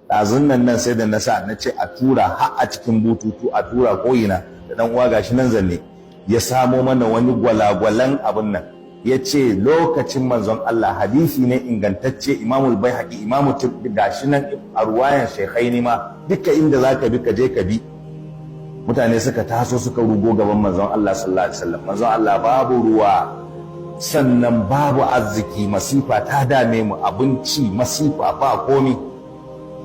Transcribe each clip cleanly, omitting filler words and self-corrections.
Ɗazun nan nan sai da na sa na ce a tura har a cikin bututu, a tura ko'ina da ɗan uwa gashi nan zanne ya samo mana wani gwalagwalan abun nan. Ya ce lokacin Manzon Allah, hadisi ne ingantacce, Imamul Baihaqi, Imamu, gashi nan a ruwayan Shaikhaini ma, duka inda zaka bi ka je ka bi. Mutane suka taso suka rugo gaban Manzon Allah sallallahu alaihi wasallam. "Manzon Allah, babu ruwa, sannan babu arziki, masifa ta dame mu, abinci masifa, ba komi."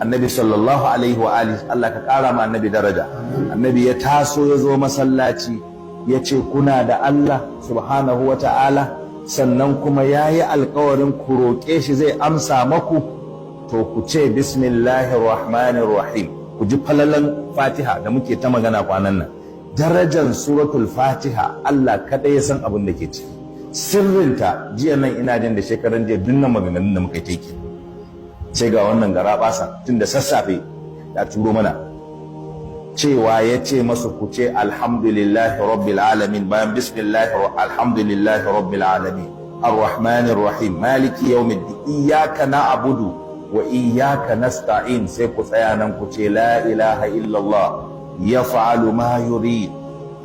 Annabi sallallahu alaihi wa alihi, Allah ka kara ma Annabi daraja, Annabi ya taso ya zo masallaci, ya ce, "Kuna da Allah subhanahu wa ta'ala, sannan kuma ya yi alkawarin ku roƙe shi zai amsa maku. To ku ce bismillahir rahmanir rahim." Ku ji falalan Fatiha da muke ta magana kwanan nan, darajar Suratul Fatiha, Allah kaɗai ya san abin da ke ciki, sirrinta. Jiya nan ina jin da shekaran jiya dunnan maganganun da muka yi take, sai ga wannan garabasa tun da sassafe ya turo mana cewa ya ce masu, "Ku ce alhamdulillahi rabbil alamin bayan bismillahi, alhamdulillahi rabbil alamin, arrahmanir rahim, maliki yawmiddin, iyyaka na'budu wa iyyaka nasta'in. Sai ku tsaya nan ku ce la ilaha illallah, yaf'alu ma yurid,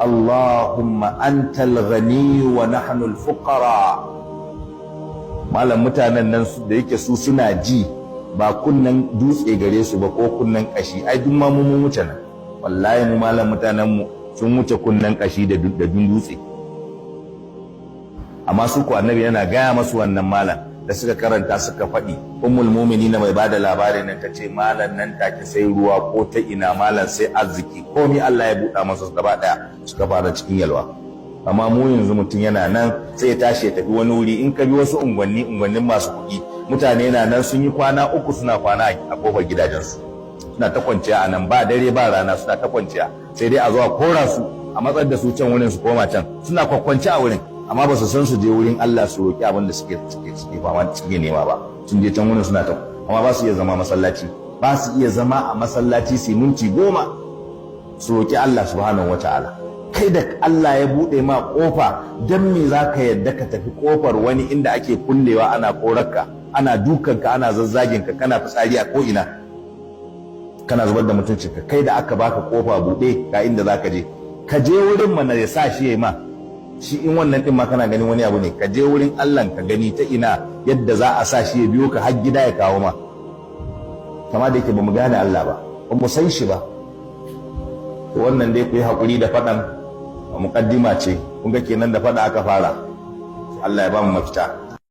allahumma antal ghani wa nahnu al fuqara." Malam, mutanen nan da yake su suna ji, ba kunnan dutse gare su ba ko kunnan kashi, ai duk ma mu mun wuce nan. Wallahi mu malam, mutanen mu sun wuce kunnan kashi da dun dutse. Amma su ko Annabi yana gaya masu wannan, malam, da suka karanta suka faɗi, Ummul Mu'minin mai bada labarin nan ta ce, malam, nan take sai ruwa ko ta ina, malam, sai arziki, komai Allah ya buɗa masa gaba ɗaya, suka fara cikin yalwa. Amma mu yanzu mutum yana nan sai ya tashi ya tafi wani wuri. In ka bi wasu unguwanni, unguwannin masu kuɗi, mutane na nan sun yi kwana 3 suna kwana a kofar gidajensu, suna ta kwanciya a nan, ba dare ba rana suna ta kwanciya, sai dai a zo a kora su, a matsar da su can wurin, su koma can, suna kwakwanci a wurin, amma ba su san su je wurin Allah su roki abin da suke fama suke nema ba. Sun je can wurin suna ta, amma ba su iya zama masallaci, ba su iya zama a masallaci su minti 10 su roki Allah subhanahu wataala. Kai da Allah ya buɗe ma ƙofa, don me za ka yadda ka tafi ƙofar wani inda ake kullewa, ana korarka, ana dukanka, ana zazzaginka, kana fitsari a ko'ina, kana zubar da mutuncinka? Kai da aka baka ƙofa buɗe, ga inda za ka je, ka je wurin mana ya sa shi ya ma shi. In wannan ɗin ma kana ganin wani abu ne, ka je wurin Allah ka gani ta ina yadda za a sa shi ya biyo ka har gida ya kawo ma. Kama da yake ba mu gane Allah ba, ba mu san shi ba. Wannan dai ku yi haƙuri da faɗan, muƙaddima ce. Kun ga kenan da faɗa aka fara. Allah ya ba mu mafita.